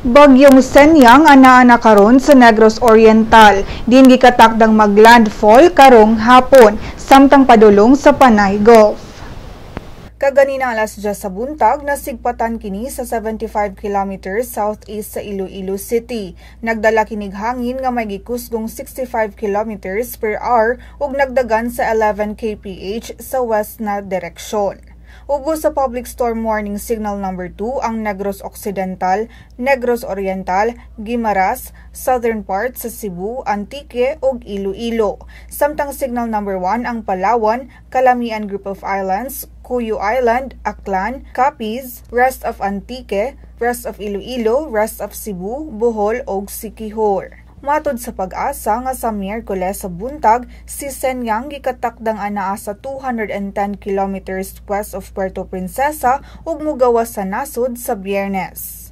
Bagyong Senyang anaa na karon sa Negros Oriental, din gikatakdang maglandfall karong hapon, samtang padulong sa Panay Gulf. Kaganina alas 10 sa buntag, nasigpatan kini sa 75 kilometers southeast sa Iloilo City. Nagdala kinig hangin nga may gikusgong 65 kilometers per hour ug nagdagan sa 11 kph sa west na direksyon. Ubos sa Public Storm Warning Signal number 2 ang Negros Occidental, Negros Oriental, Guimaras, southern part sa Cebu, Antique ug Iloilo. Samtang signal number 1 ang Palawan, Calamian Group of Islands, Cuyo Island, Aklan, Capiz, rest of Antique, rest of Iloilo, rest of Cebu, Bohol ug Siquijor. Matod sa Pag-asa nga sa Miyerkules sa buntag, si Senyang gikatakdang anaa sa 210 kilometers west of Puerto Princesa ug mugawas sa nasod sa Biyernes.